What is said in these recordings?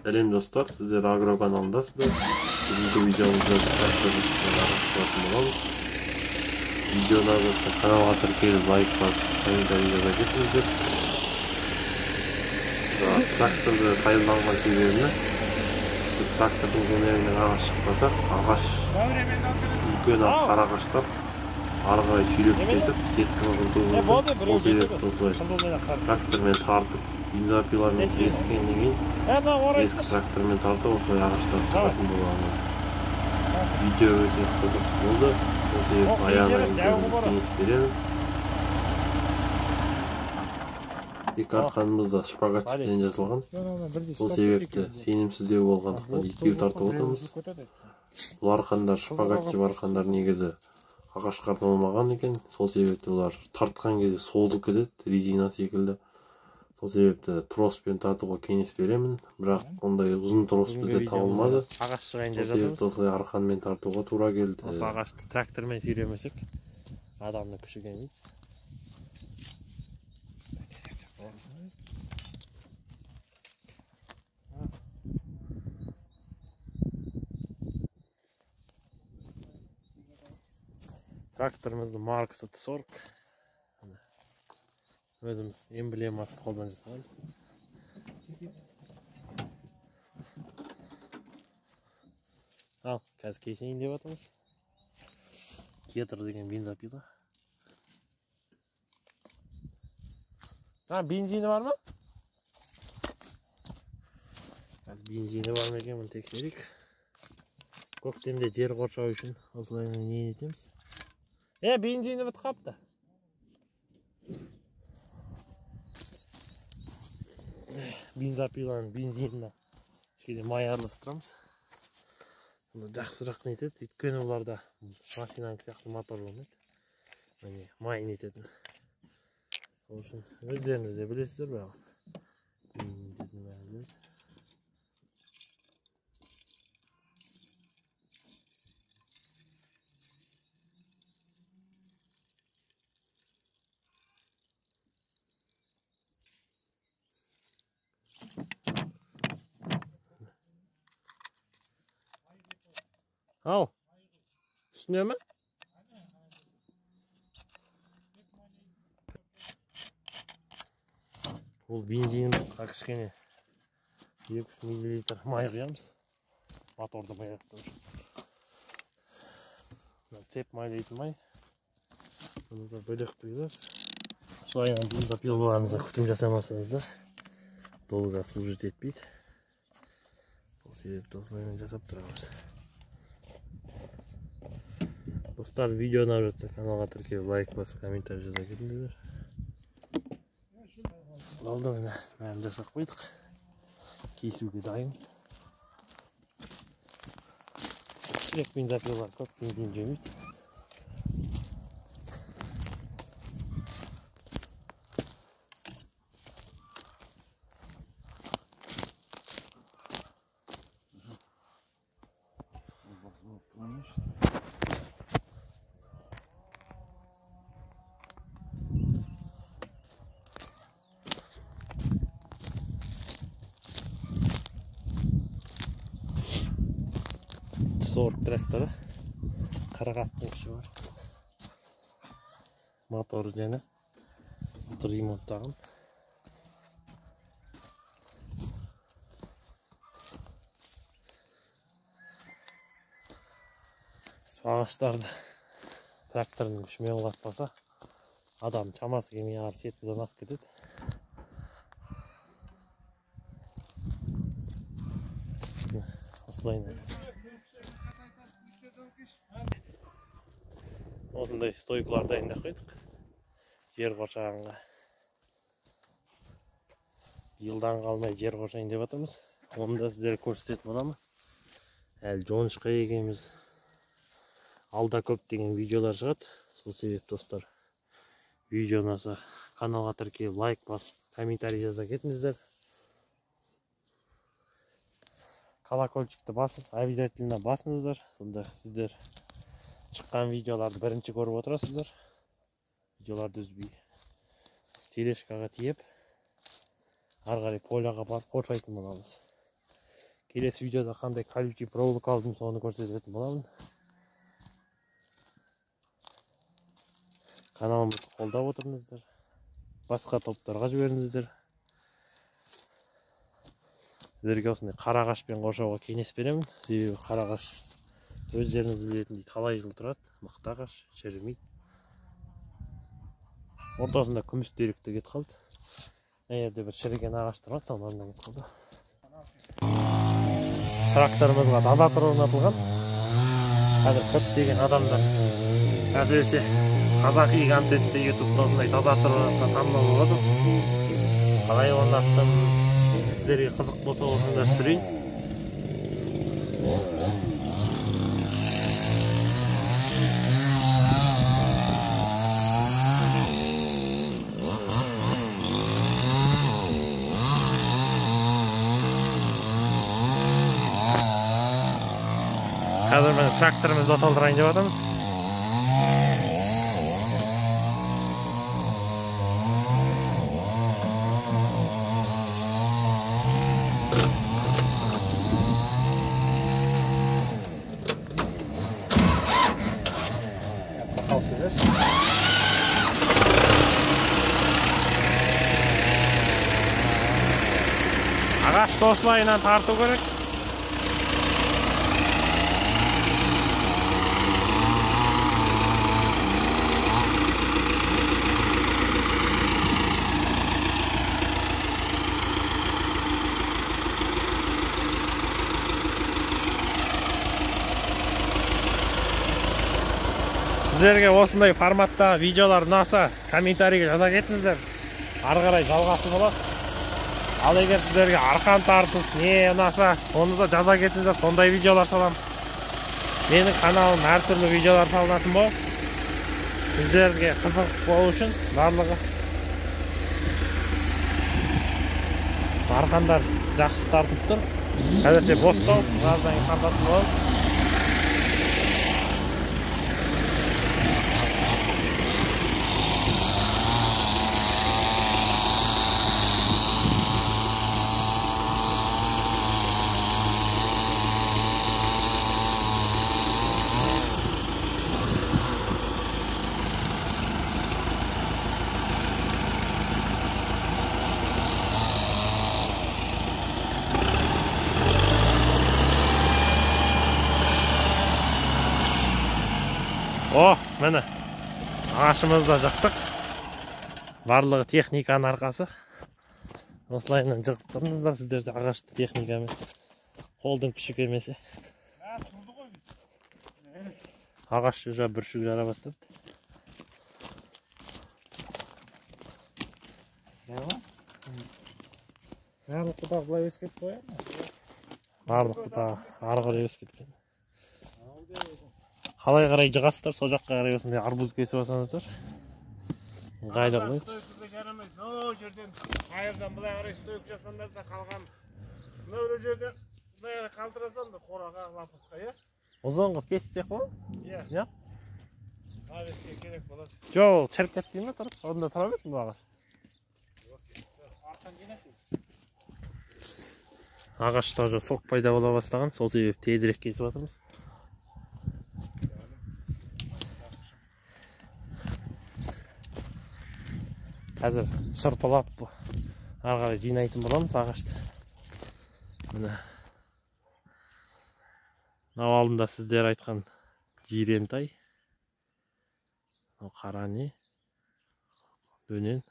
Сәлем достар, сіздер Агро каналындасыздар. Бүгінгі видеомызда трактордың шығатын боламыз. Видео ұнап каналға тіркеліп, лайк басып, комментарий жаза кетіңіздер. Тракторды пайдаланған себебіміз, трактордың көмегімен ағаш шықпаса, ағаш үлкен қара ағаштар ары қарай сүйреп кетіп, сеткіні құртуы мүмкін. Сол себепті осылай трактормен тартып, бензопиламен кескеннен кейін ескі трактормен тартып осылай ағаштарды шығатын боламыз. Видео өте қызық болды, сол себепті аяғына дейін кеңес беремін. Тек арқанымыз да шпагатпен жасалған, сол себепті сенімсіздеу болғандықтан екеу тартып отырмыз. Бұл арқандар, шпагатшы арқандар негізі ағашқа арналмаған екен, сол себепті олар тартқан кезде созылып кетеді, резина секілді. Сол себепті троспен тартуға кеңес беремін, бірақ ондай ұзын трос бізде табылмады. Ағаш шығайын деп жатырмыз. Сол себепті осылай арқанмен тартуға тура келді. Осы ағашты трактормен сүйремесек, адамның күші келмейді. Тракторымыздың маркасы Т40. Өзіміз эмблемасын қолдан жасағанбыз. Ал, қазір кесейін деп жатырмыз. Кетр деген бензопила. Бензині бар ма? Қазір бензині бар ма екен, бұны тексерейік. Көктемде жер қоршау үшін осылай не етеміз. Бензині бітіп қапты. Бензопиланың бензиніне кішкене май араластырамыз. Сонда жақсырақ нетеді, өйткені оларда машинанікі сияқты мотор болмайды. Міне май нететін. Сол үшін өздеріңіз де білесіздер, бірақ нететін бәрі біледі. Ал, үстіне ме? Ол бензиніміз кішкене 200 миллилитр май құямыз. Моторды майлап үшін. Цеп майлайтын май. Бұны да бөлек құйылады. Солай бензопилаларыңызға күтім жасамасаңыздар, долго служить етпейді. Сол себепті осылай жасап тұрамыз. Достар, видео ұнап жатса каналға тіркеліп, лайк басып, комментарий жаза кетіңіздер. Алды міне бәрін жасап қойдық. Кесуге дайын. Кішірек бензопилалар көп бензин жемейді. Сорок тракторы, 40 аттың күші бар. Моторы және ремонттаған. Ағаштарды трактордың күшімен құлатпаса, адам шамасы келмей ары сеткіден асып кетеді. Осылай осындай стойкалар дайындап қойдық жер қоршағанға. Биылдан қалмай жер қоршайын деп жатырмыз. Оны да сіздерге көрсететін боламын. Әлі жоңышқа егеміз. Алда көптеген видеолар шығады. Сол себепті достар, видео ұнаса каналға тіркеліп, лайк басып, комментарий жаза кетіңіздер. Колокольчикті басыңыз, обязательно басыңыздар. Сонда сіздер шыққан видеоларды бірінші көріп отырасыздар. Видеоларды үзбей тележкаға тиеп, ары қарай поляға барып қоршайтын боламыз. Келесі видеода қандай колючий проволока алдым, соны көрсететін боламын. Каналымызды қолдап отырыңыздар. Басқа топтарға жіберіңіздер. Сіздерге осындай қара ағашпен қоршауға кеңес беремін. Себебі қара ағаш өздеріңіз білетіндей талай жыл тұрады. Мықты ағаш, шірімейді. Ортасында күміс деректі кетіп қалды. Мына жерде бір шіріген ағаш тұрады, соның орнына кетіп қалды. Тракторымызға дозатор орнатылған. Қазір көптеген адамдар, әсіресе қазақи контентте ютубта осындай дозатор орнатқан танымал болады. Қалай орнаттым, сіздерге қызық болса осында түсірейін. Қазір міне тракторымызды оталдырайын деп жатырмыз. Ағашты осылайынан тарту керек. Сіздерге осындай форматта видеолар ұнаса, комментарийге жаза кетіңіздер. Ары қарай жалғасы болады. Ал егер сіздерге арқан тартыс не ұнаса, оны да жаза кетіңіздер, сондай видеолар саламын. Менің каналым әртүрлі видеолар салынатын болады. Сіздерге қызық болу үшін барлығы. Арқандар жақсы тартып тұр. Қазірше бостау, біраздан кейін тартатын болады. О, міне ағашымызды да жықтық. Барлығы техниканың арқасы. Осылайынан жығып тұрыңыздар сіздер де ағашты техникамен. Қолдың күші келмесе. Ағаш уже бүршік жара бастапты. Барлық бұтағы былай өсіп кетіп қояды ма? Барлық бұтағы ары қарай өсіп кеткен. Қалай қарай жығасыздар, сол жаққа қарай осындай арбуз кесіп алсаңыздар. Ыңғайлы қылады. Стойкаға жарамайды. Мынау жерден қайырдан былай қарай стойка жасаңдар да қалған. Мынау жерден былай қарай қалдырасаң да қораға, лапасқа, иә? Ұзын қылып кессек қой? Иә. Иә? Навеске керек болады. Жоқ, ол шіріп кетпей ме тұрып? Онда тұра берсін бұл ағаш. Ағашта уже сок пайда бола бастаған, сол себепті тезірек кесіп жатырмыз. Қазір шырпылап ары қарай жинайтын боламыз ағашты. Міне. Мынау алдында сіздер айтқан жирентай. Мынау қара не? Дөнен.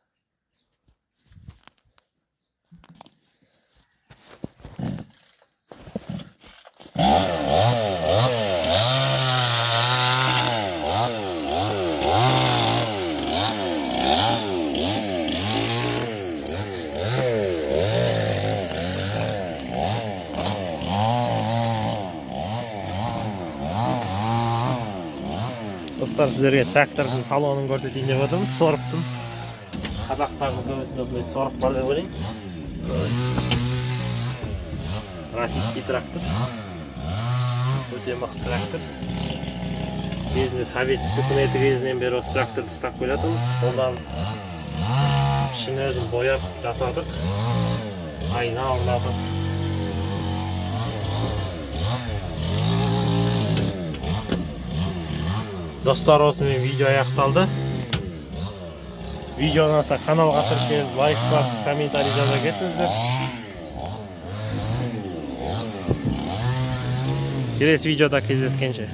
Достар, сіздерге трактордың салонын көрсетейін деп отырмын. Сорыптың. Қазақтардың көбісінде осындай сорып бар деп ойлаймын. Российский трактор. Өте мықты трактор. Кезінде Совет үкіметі кезінен бері осы тракторды ұстап келе жатырмыз. Қолдан ішін өзін бояп жасадық. Айна орнатып. Достар, осымен видео аяқталды. Видео ұнаса каналға тіркеліп, лайк басып, комментарий жаза кетіңіздер. Келесі видеода кездескенше.